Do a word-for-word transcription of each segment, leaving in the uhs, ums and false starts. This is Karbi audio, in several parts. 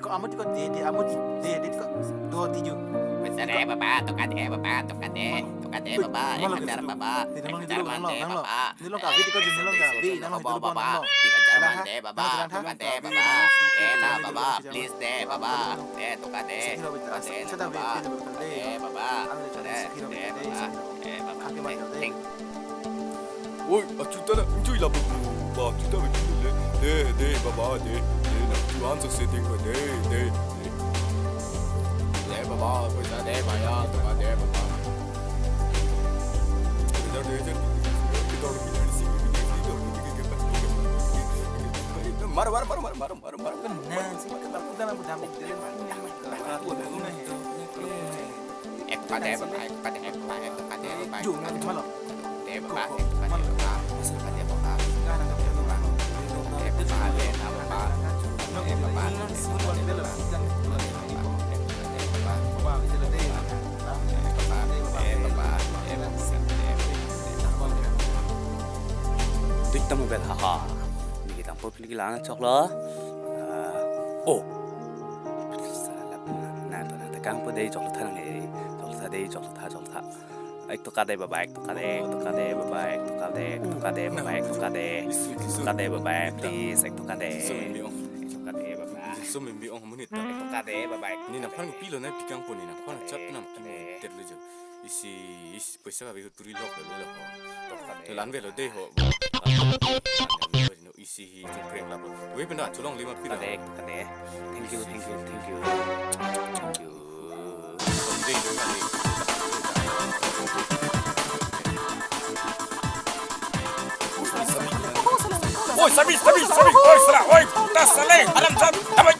Amo tiko de, de, amo de, de tiko do tiju. Pesa de baba, toka de baba, toka de, toka de baba, Malo, ek hajar baba, de ek hajar nang man lo, de nang lo. Baba. Nilong kavi tiko, nilong kavi, nang lo, baba, baba, baba. Di hajar man de baba, toka de baba. Eh, na baba, please de baba. Eh, toka de. Toka de, toka de baba. Eh, baba. Eh, baba. Thank. Oi, achuta na, enjoy la bubu. Ba, achuta be le. De, de, baba, de. De, na, tu answer setting ko, de, de, de. De, baba, pesa de, baya, toka de, baba. Maro, maro, maro, maro, maro, maro, maro. Ek toka de, baba, ek toka de, baba, ek toka de, baba, ek toka de. De, baba, ek toka de, baba, ek toka de, baba. De, baba, de, na, baba. De, baba, de, baba. Dik tamo bet, haha. Neli tangpo pili lang choklo. Ah, oh. Sala na, na, na, tekang po de, choklo tha nang e. Choklo tha de, choklo tha, choklo tha. Ek toka de baba, ek toka de, ek toka de baba, ek toka de, ek toka de baba, ek toka de. Ek toka de baba, please, ek toka de. Ek toka de baba. Ek toka de baba, ek toka de. Ni nangphan pilo na pikang po ni nangphan chat nam ki mo ter le jo. Isi, isi pesa ka bi turi lok le lo. Toka de. Telan velo de ho. Isi hi jingkreng lapu. Oi, penda, chulong lima pira. Kade, kade. Thank you, thank you, thank you. Thank you. Oi, sabi, sabi, sabi. Oi, sala. Oi, tas sale. Alam sam. Abai.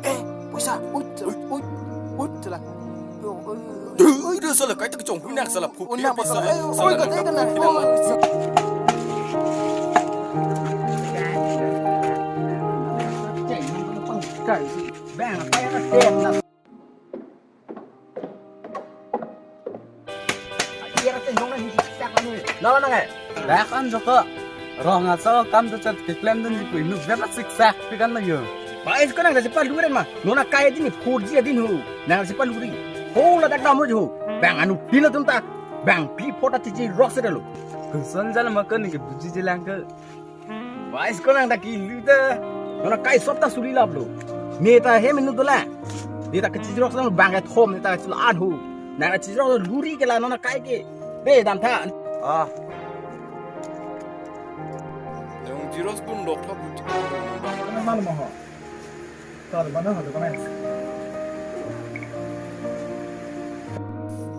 Eh, poisa, ut, ut, ut, ut, sala. Ui, ui, ui, ui, sala, kai ta kechong, ui, nang sala, phu, ui, nang phu, sala, sala, ui, sala, kata, kata, ui, ui, ui. Bang, apa yang ada? Lala nang e. Dak an joko. Rong aso kam tu chat keklem dun di pui nu vet la siksak pikan na yo. Ba, isko nang si palu ren ma. Non akai din four G din ho. Nang si palu ri. Ho ladak dam ho. Bang anu pilo tum ta. Bang pi phota tiji rock se lo. Kuson jal ma ko ni ke buji jilang ke. Ba, isko nang ta kilu ta. Non akai sop ta suli laplo. Ne ta hem nu dola. Ne ta kachijrok sa bang ke thom ne ta chula an ho. Nang kachijrok luri ke la non akai ke. Be dam tha. Ah. Nang jirok pun dok tha buti. Mana mana mo ho. Tar mana ho to kana.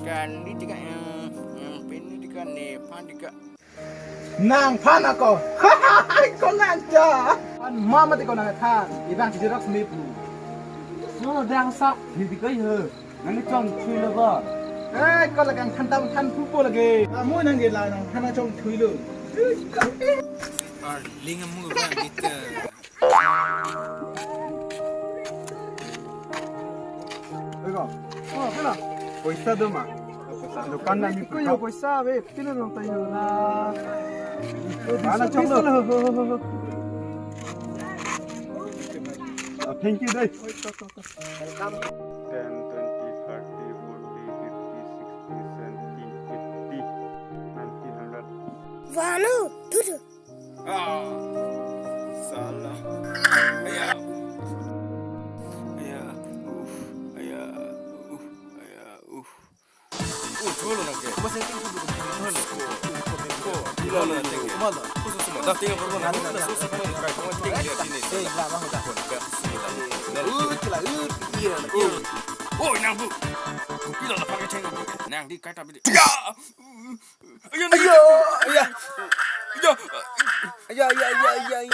Kan di tika yang, yang pin di tika ne pan di ka. Nangphan ako. Ko nang ta. An mama ti ko nang than. Ibang si Xerox me pu. So dang sak di di kai he. Nang chongthui lo ba. Eh, ko lagang than tam than pu po lagi. Amo nang ge la nangphan chongthui lo. Ar ling amu ba bit. Oi ko. Oh, kena. Poisa do ma. Poisa. Dukan na ni ko yo poisa be. Kena nang tayo na. Mana chong lo. Ah, thank you dai. Welcome. Ten, twenty, thirty, forty, fifty, sixty, seventy, eighty, nineteen hundred. Vanu, tutu. Ah, salah. Aya. Aya. Uf. Aya. Uf. Aya. Uf. Uh, chulo na ke. Ko setting ko ko ko. Chulo na ke. Mala. Kusu suma. Da tinga berapa na? Ada, ada. Susu suma. Kai ko ting dia sini. Eh, lah, lah, dah. Ko ka suma. Uh, cila, uh, iya, iya. Oh, nang bu. Bila la pakai cengkok. Nang di kata bidi. Ya. Ayo, ayo, ayo. Ayo. Ayo, ayo, ayo, ayo.